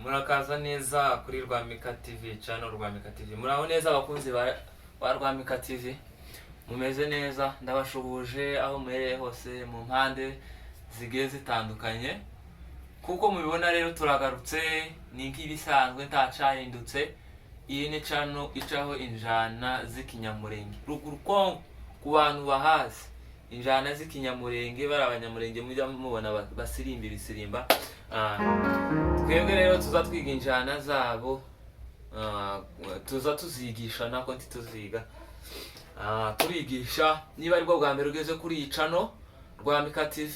Murakaza neza kuri Rwamika TV, channel Rwamika TV. Muraho neza abakunzi ba Rwamika TV. Mumeze neza, ndabashuhuje aho muherereye hose mu mpande zigiye zitandukanye. Kuko mubibona rero turagarutse, ni nk'ibisanzwe ntacahindutse. Iyi ni channel icaho injana z'ikinyamurenge. Ruguru Kongo ku bantu bahazi. Injana z'ikinyamurenge, bari abanyamurenge mujya mubona basirimba ibisirimba. Twebwe rero tuza twiga injana zabo, tuza tuzigisha nako ntituziga. Turigisha. Niba aribwo bwa mbere ugeze kuri iyi channel Rwamika TV,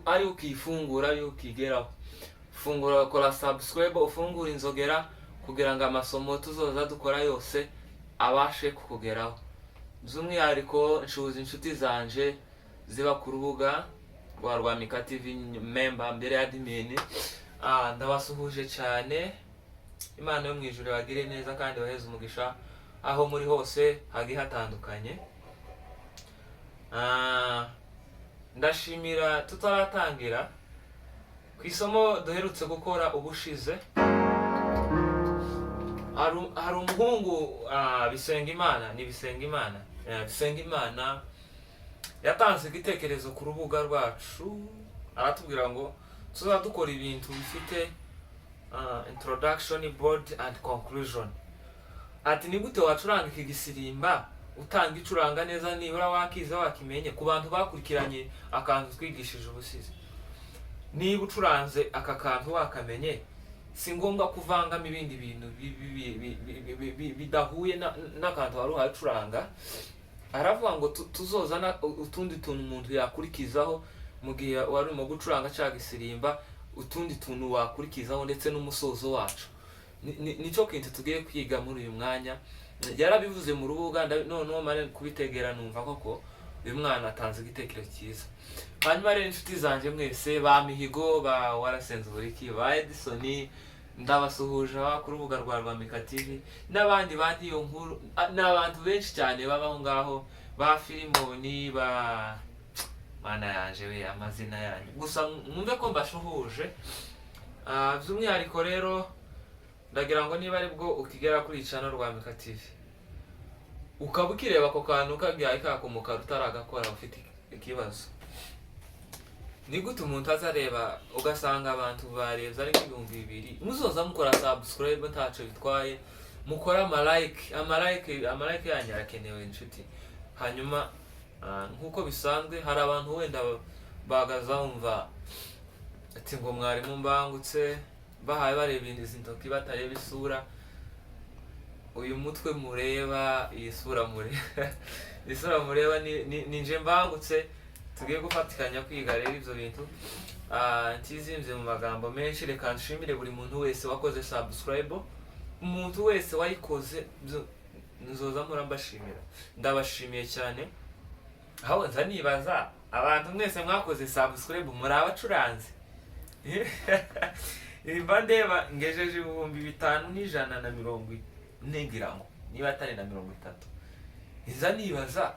ari ukifungura, ari ukigeraho, fungura, kora subscribe, ufungure inzogera kugira ngo amasomo tuzoza dukora yose abashe kukugeraho. By'umwihariko nshuza inshuti zanje ziba ku rubuga rwa Rwamika TV, member mbere ya admin. Ndabasuhuje cyane. Imana yo mu ijuru ibagire neza kandi baheze umugisha aho muri hose hagiye hatandukanye. Ndashimira tutaratangira ku isomo duherutse gukora ubushize, hari umuhungu, Bisengimana, ni Bisengimana, Bisengimana yatanze igitekerezo ku rubuga rwacu, aratubwira ngo tuzaba dukora ibintu bifite introduction, body and conclusion. Ati ni gute wacuranga iki gisirimba utanga icuranga neza nibura wakize wakimenye? Ku bantu bakurikiranye akantu twigishije ubusizi, niba ucuranze aka kantu wakamenye, si ngombwa kuvangamo ibindi bintu bidahuye n'akantu wari uhacuranga. Aravuga ngo tuzozana utundi tuntu umuntu yakurikizaho mu gihe wari urimo gucuranga cya gisirimba, utundi tuntu wakurikizaho ndetse n'umusozo wacu. Nicyo kintu tugiye kwiga muri uyu mwanya. Yarabivuze mu rubuga, noneho mare kubitegera numva koko uyu mwana atanze igitekerezo cyiza. Hanyuma rero inshuti zanjye mwese, ba Mihigo, ba Warasenze Uburiki, ba Edison, ndabasuhuje aba ku rubuga rwa Rwamika TV n'abandi bandi iyo nkuru, ni abantu benshi cyane babaho ngaho, ba Filimoni, ba Mana yanje we, amazina yanyu gusa mwumve ko mbashuhuje. By'umwihariko rero ndagira ngo niba aribwo ukigera kuri channel Rwamika TV, ukaba ukireba ako kantu kagiye kaka umukara utaragakora, ufite ikibazo. Ni gute umuntu azareba ugasanga abantu barebye ari nk'ibihumbi 2000? Muzoza mukora subscribe, ntaco bitwaye, mukore amalike, amalike, amalike yanyu arakenewe inshuti. Hanyuma nk'uko bisanzwe hari abantu wenda bagaza bumva ati ngo mwarimu mbangutse bahaye bareba izi ntoki batareba isura. Uyu mutwe mureba, iyi sura mureba, isura mureba ni nje mbangutse. Tugiye gufatikanya kwiga rero ibyo bintu. Ntizimbye mu magambo menshi, reka nshimire buri muntu wese wakoze subscribe, umuntu wese wayikoze nzoza mpora mbashimira. Ndabashimiye cyane. Aho nza nibaza, abantu mwese mwakoze subscribe muri abacuranzi? Mba ndeba ngejeje 5140, ngira ngo niba atari na 30. Nza nibaza,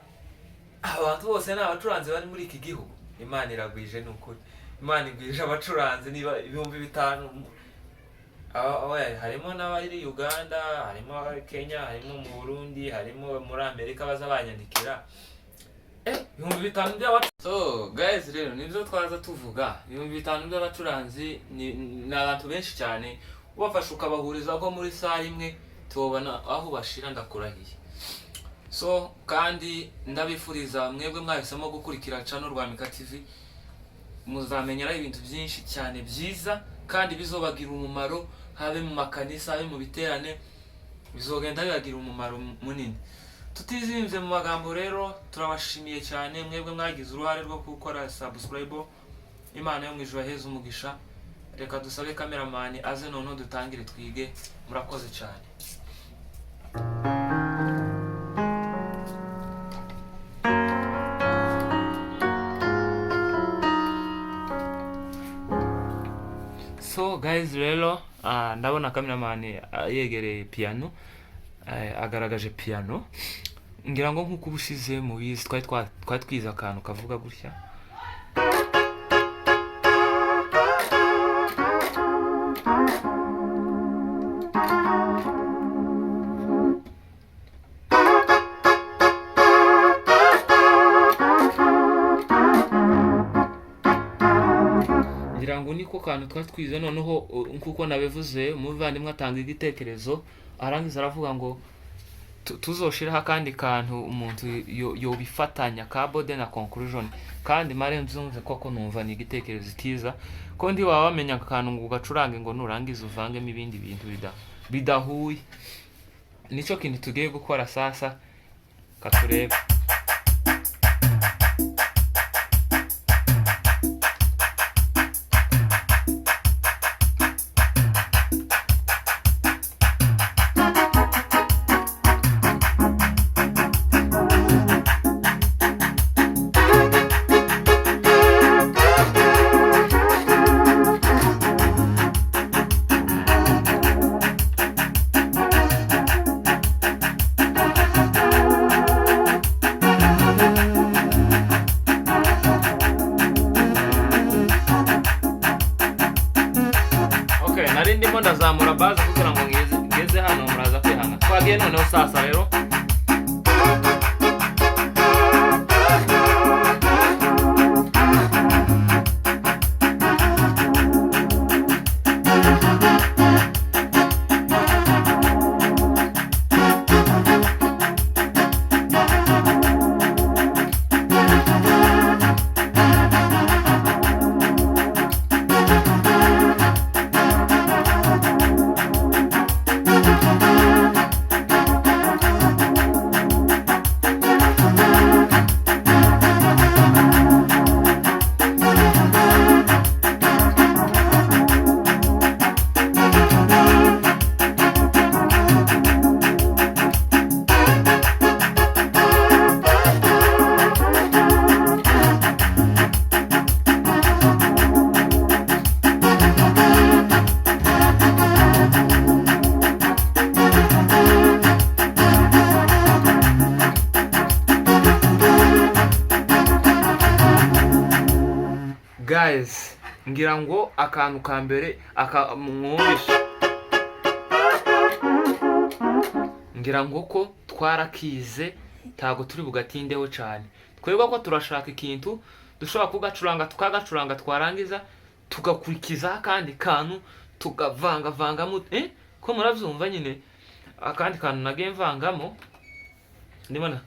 abantu bose ni abacuranzi bari muri iki gihugu? Imana iragwije, ni ukuri Imana igwije abacuranzi. Niba 5000, harimo n'abari Uganda, harimo abari Kenya, harimo mu Burundi, harimo muri Amerika baza banyandikira. 5000 by'abacuranzi. So guys, rero nibyo twaza tuvuga, 5000 by'abacuranzi ni abantu benshi cyane. Ubafasha ukabahuriza ko muri saha imwe tubona aho bashira, ndakurahiye. So kandi ndabifuriza mwebwe mwahisemo gukurikira channel Rwamika TV, muzamenyeraho ibintu byinshi cyane byiza kandi bizobagira umumaro, habe mu makanisa, habe mu biterane, bizogenda bibagira umumaro munini. Tutizimbye mu magambo rero, turabashimiye cyane mwebwe mwagize uruhare rwo gukora subscribe. Imana yo mu ijuru aheze umugisha. Reka dusabe cameraman aze noneho dutangire twige. Murakoze cyane. So guys rero, ndabona cameraman yegereye piano, agaragaje piano. Ngira ngo nk'uko ubushize mubizi twari twize akantu kavuga gutya. Ngira ngo niko kantu twari twize. Noneho nkuko nabivuze, umuvandimwe atanga igitekerezo, arangiza aravuga ngo tuzoshiraho akandi kantu umuntu yobifatanya ka bode na conclusion. Kandi mare nzumve koko, numva ni igitekerezo cyiza, ko ndi waba wamenya akantu ngo ugacurange, ngo nurangiza uvangemo ibindi bintu bidahuye. Nicyo kintu tugiye gukora sasa, katurebe. Okay, nari ndimo ndazamura bass kugira ngo ngeze hano, muraza kwihanga. Twagiye noneho sasa rero. Guys, ngira ngo akantu ka mbere aka mwumvishe, ngira ngo ko twarakize, ntago turi bugatindeho cyane. Twebwe ko turashaka ikintu dushobora kugacuranga, tukagacuranga, twarangiza tugakurikizaho akandi kantu, tukavangavangamo, ko murabyumva nyine. Akandi kantu nagiye mvangamo ndibona.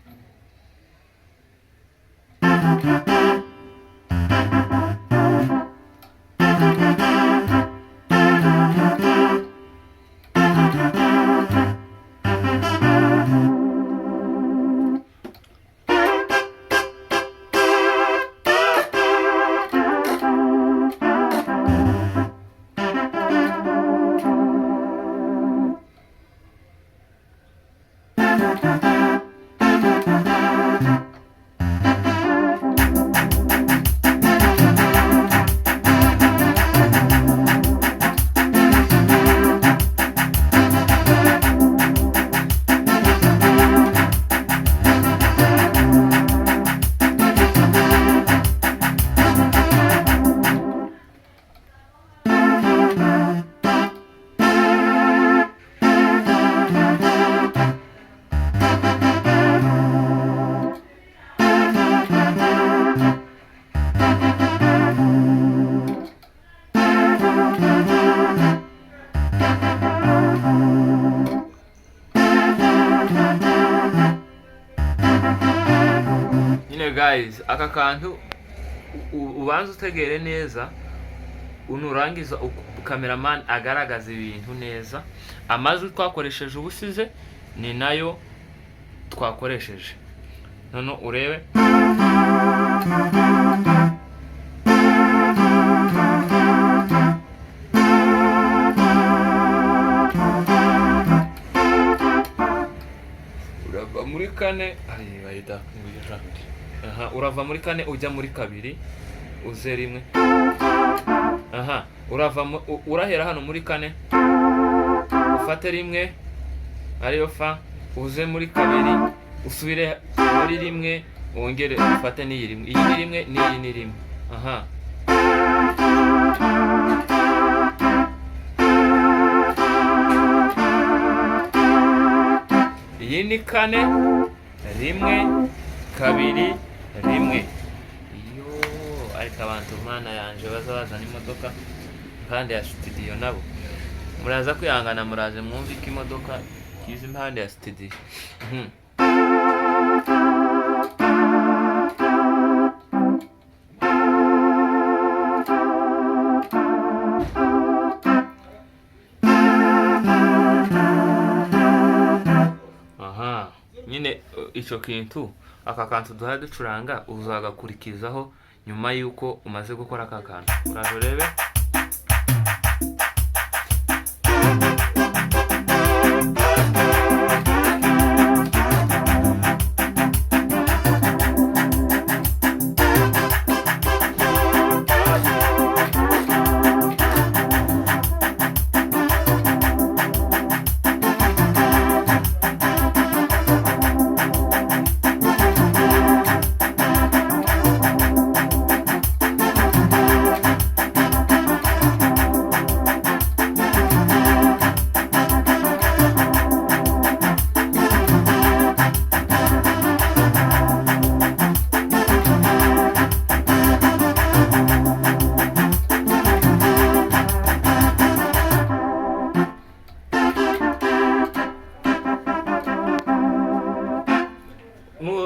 Nyine guys, aka kantu ubanza utegere neza, nurangiza cameraman agaragaza ibintu neza. Amajwi twakoresheje ubusize ni nayo twakoresheje none, urebe. Urava muri kane, ay bayita ngwira. Aha, urava muri kane ujya muri kabiri, uze rimwe. Aha, urava urahera hano muri kane, ufate rimwe ariyo fa, uze muri kabiri, usubire muri rimwe, wongere ufate n'iyi rimwe. Iyi ni rimwe n'iyi ni rimwe. Aha. Iyi ni kane, rimwe, kabiri, rimwe. Iyo ariko abantu, Mana yanje, baza bazana imodoka impande ya studio, nabo muraza kwihangana, muraze mwumve ko imodoka iza impande ya studio. Aha nyine icyo kintu, aka kantu duhora ducuranga, uzagakurikizaho nyuma y'uko umaze gukora aka kantu. Uraje urebe.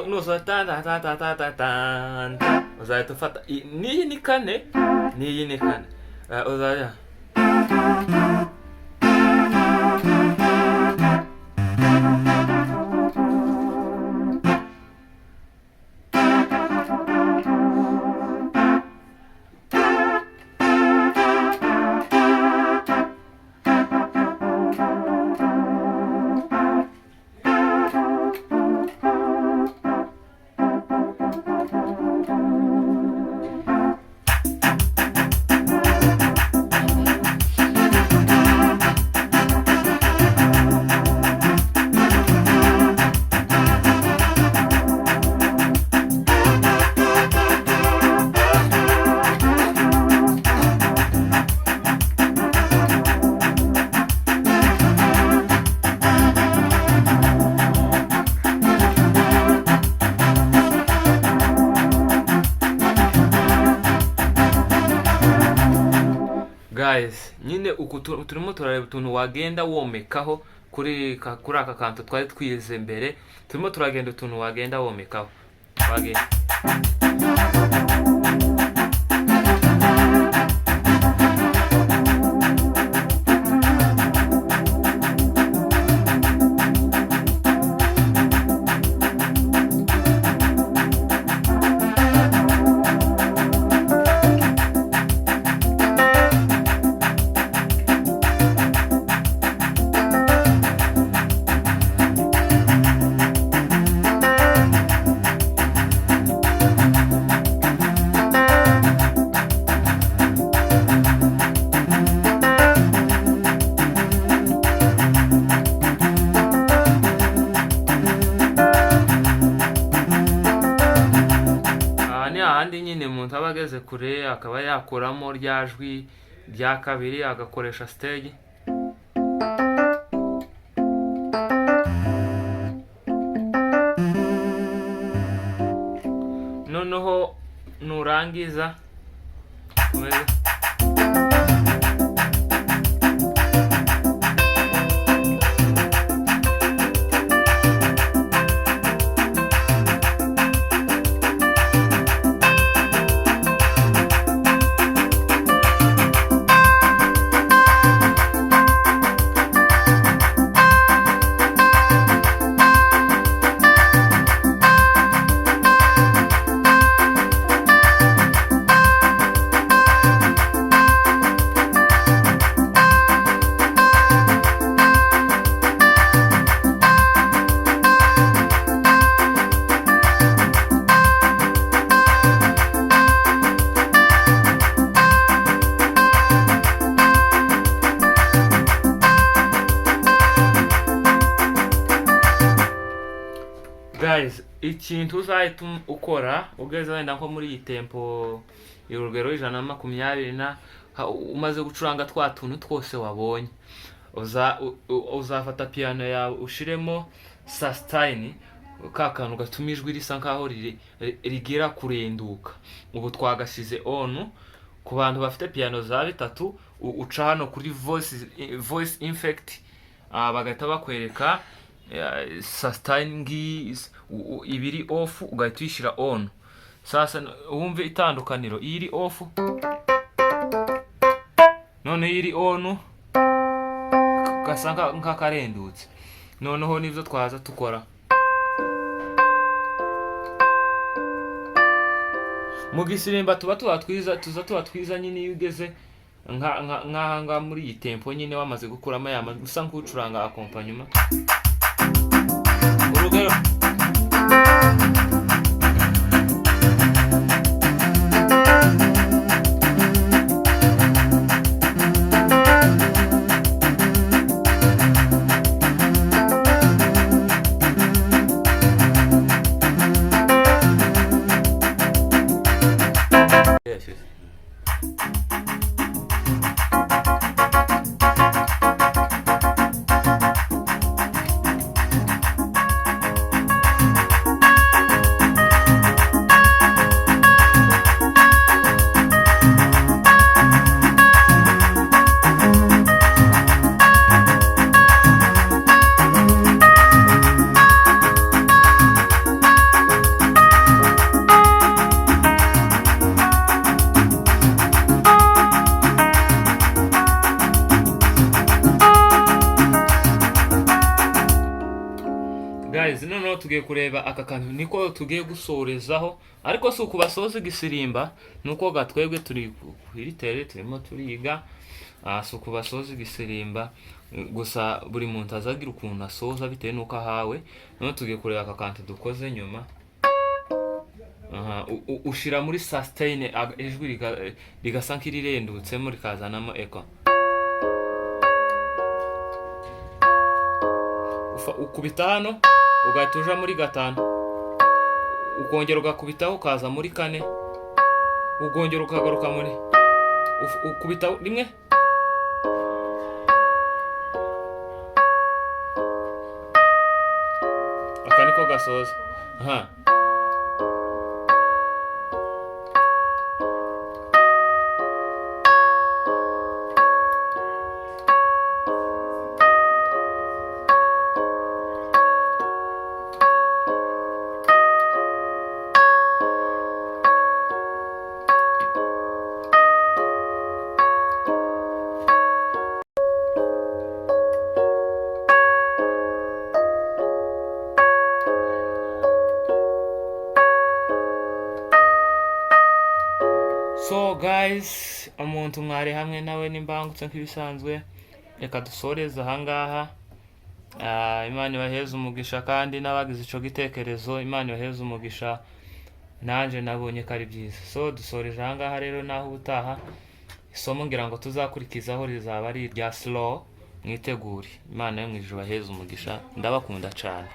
Nuza ta ta ta ta ta ta ta ta, uzahita ufata n'iyi ni kane, n'iyi ni kane. Uzajya guys, nyine uku turimo turareba utuntu wagenda womekaho kuri aka kantu twari twize mbere. Turimo turagenda utuntu wagenda womekaho, wagenda. Aha ni hahandi nyine umuntu aba ageze kure, akaba yakuramo rya jwi rya kabiri, agakoresha stage. Noneho nurangiza umeze. Guys, ikintu uzahita ukora ugeze wenda nko muri iyi tempo, urugero 120 na umaze gucuranga twa tuntu twose wabonye, uzafata piano yawe ushiremo. Sustain, ka kantu gatuma ijwi risa nkaho rigera kurenduka, ubu twagasize on. Ku bantu bafite piano za bitatu, uca hano kuri voice effect, bagahita bakwereka sustain ngiyi ibiri off, ugahita uyishyira on. Sasa wumve itandukaniro: iyo iri off, noneho iyo iri on, gasa nk'akarendutse. Noneho nibyo twaza tukora mu gisirimba, tuba twiza, tuza tuba twiza nyine. Iyo ugeze nk'aha ngaha muri iyi tempo nyine, wamaze gukuramo aya majwi, usa nk'ucuranga accompagnement, urugero: Yashize. Guys, noneho tugiye kureba aka kantu niko tugiye gusorezaho, ariko si ukubasoza igisirimba, nuko gatwebwe turi ku iri tere turimo turiga. Si ukubasoza igisirimba gusa, buri muntu azagira ukuntu asoza bitewe n'uko ahawe. Noneho tugiye kureba aka kantu dukoze nyuma. Aha, ushira muri sustain, ijwi rigasa nk'irirendutsemo, rikazanamo echo. Ukubita hano, ugahita uja muri gatanu, ukongera ugakubitaho, ukaza muri kane, ukongera ukagaruka muri ukubita rimwe. Aka niko gasoza. Aha. So guys, umuntu mwari hamwe nawe n'imbangutse nk'ibisanzwe, reka dusoreze ahangaha. Imana ibaheze umugisha, kandi n'abagize ico gitekerezo, Imana ibaheze umugisha. Nanje nabonye ko ari byiza. So dusoreje ahangaha rero, naho ubutaha isomo ngira ngo tuzakurikizaho rizaba ari irya slow. Mwitegure. Imana yo mu ijuru ibaheze umugisha, ndabakunda cane.